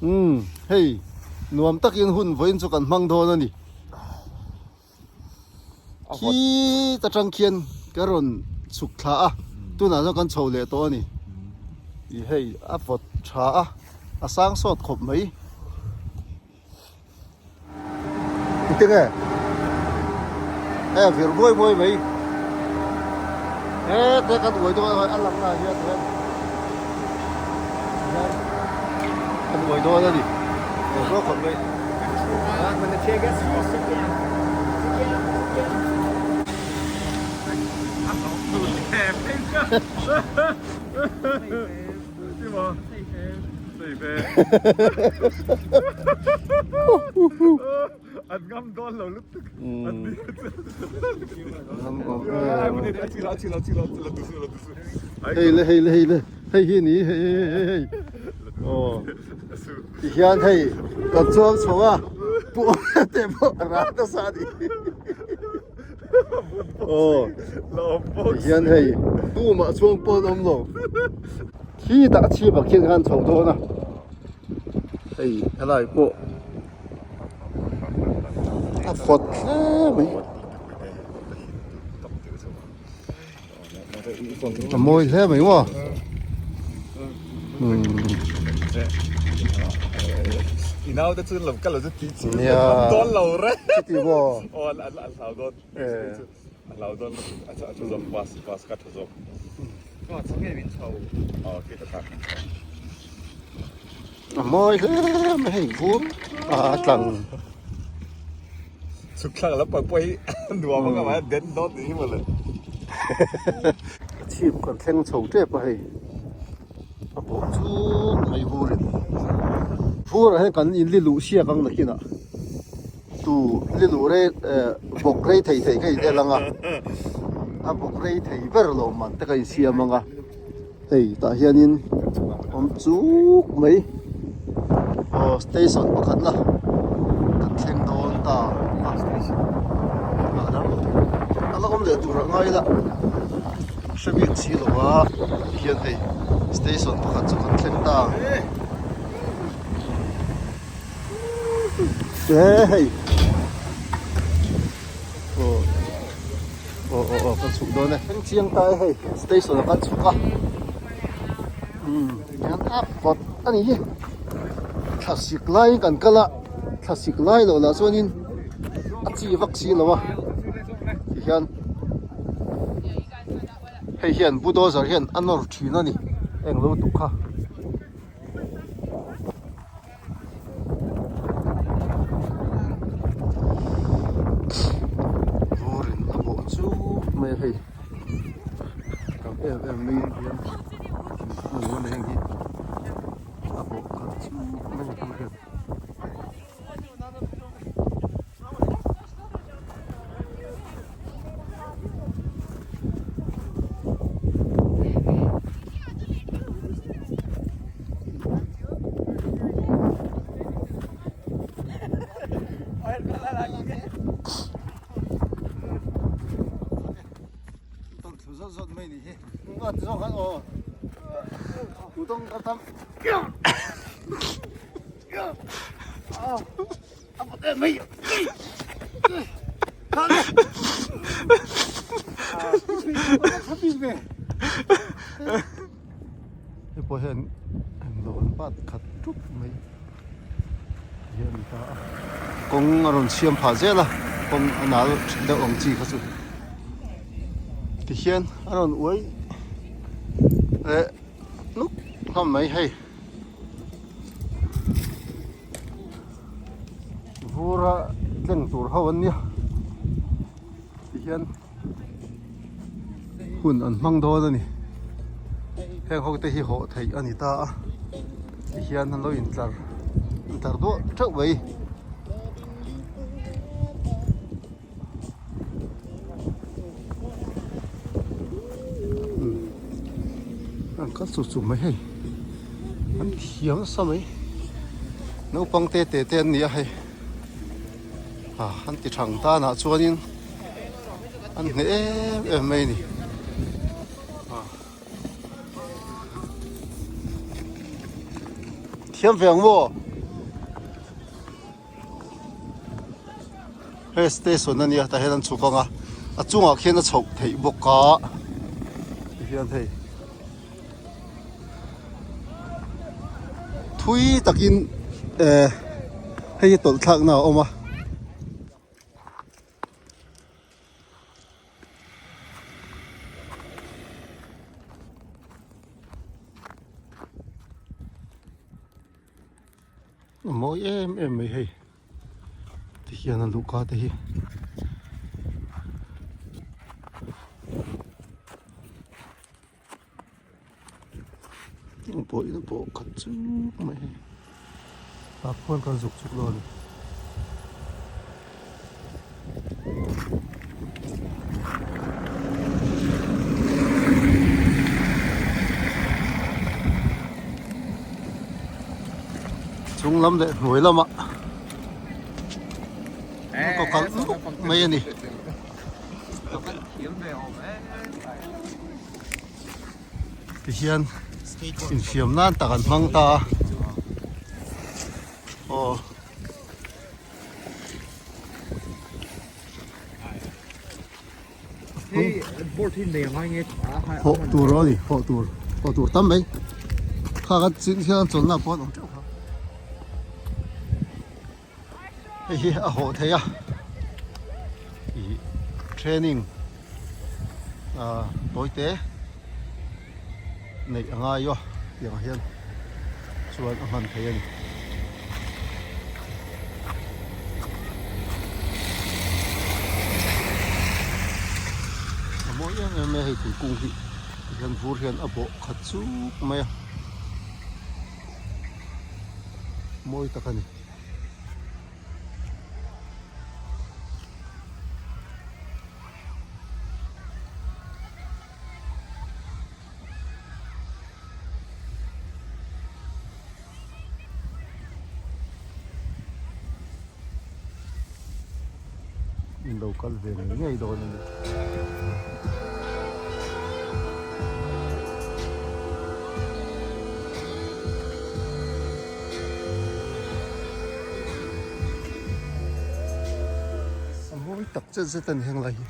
Umm hei nuam takin hun vawiin chu kan hmang dawn a ni. Khi ta tang khian ka rawn chhuk thla a, tunah chuan kan chho leh tawh a ni. Ih hei a vawt tha a, a sang sawt khawp mai. Eng nge? Hei a vir buai buai mai. Hete kan uai dawn a lang na hian hian kan uai dawn a ni. Khawp mai. Hei le hei le hei le hei hi ni hei hei hei hei aw ti hian hei kan chuang chho a pu te pawh a ral nasa a ni aw ti hian hei tumah chuang pawh an awm lo khi tah a chhip ah khian khan chho dawn a hei helai pawh a vawt hle mai. A mawi hle mai maw? I nau te chuan lo kal lo chu ti chi Nia. dawn lo re. Chuti maw? Aw an an an hlau dawn. An hlau dawn a a thu zawk bus bus ka thu zawk. Aw chho nge min chho. Aw khi ta tak. A mawi hle mai hei vur a tlang. Chhuk thlak lam pang pawh hi nuam ang a den dawn tih hi mawle. Chhip kan thleng chho tep a hei a bawh chuk mai vurin vurah hian kan in li luh siak ang nakinah tu li luh rei eh bawk rei thei thei kha in el ang a a bawk rei thei ber lo man te kha in siam ang a hei tah hianin awm chuk mai aw station pakhat la kan thleng dawn ta a a dang a la awm leh tur a ngai la hre bik si lo a tihian hei station pakhat chu kan thleng ta e hei aw. Aw aw aw kan chhuk dawn e thleng chiang ta e hei station ah kan chhuk a umm hian a vawt a ni hi thlasik laiin kan kal a thlasik lai loh lah chuanin a chi vak si lo a tihian hei hian bulldozer hian a nawr thin a ni englo tuk kha. Vurin a bawh chuk mai a hei tam em em maiin hian thingkung a ni heng hi a bawh khat chuk mai a ni hian. Hei pawh hian englo an bat khat ṭup mai hi a ni ta a kawng a rawn siam phah zel a kawng a nal deuh ang chi kha chu tihian a rawn uai leh nuk hlawm mai hei. Vura tleng tur ho an nia tihian hun an hmang dawn a ni heng ho te hi hawh theih a ni ta a tihian an lo intlar intlar duah theuh mai. An kal chuk chuk mai hei an thiam nasa mai naupang te te te an ni a hei ah an ti thang tan ah chuanin an hneh em em mai a ni ah thiam ve ang maw Hei station a nia tah hian an chhuk ang a a chungah khian a chhoh theih bawk a tihian hei thui takin eh hei hi tawlh thlakna a awm a. A mawi em em mai hei tihian a luhka te hi pawh in pawh khat chuk mai hei tah khuan kan zuk chuk dawn a ni. Chung lam leh hnuai lamah an ko kalh nuk mai a ni. Tihian infiam nan tak an hmang ta a aw. Hawh tur a ni hawh tur hawh tur tam mai kha kan chin hian chawlhna pawh an awm teuh kha hei hi a hawh thei a ih training ah tawi te neih a ngai a tiang hian chuan a hman thei a ni. A mawi em em mai a hei thingkung hi tihian vur hian a bawh khat chuk mai a mawi tak a ni. In lo kal ve ngei ngei dawn a ni. A mawi tak zet zet a ni heng lai hi.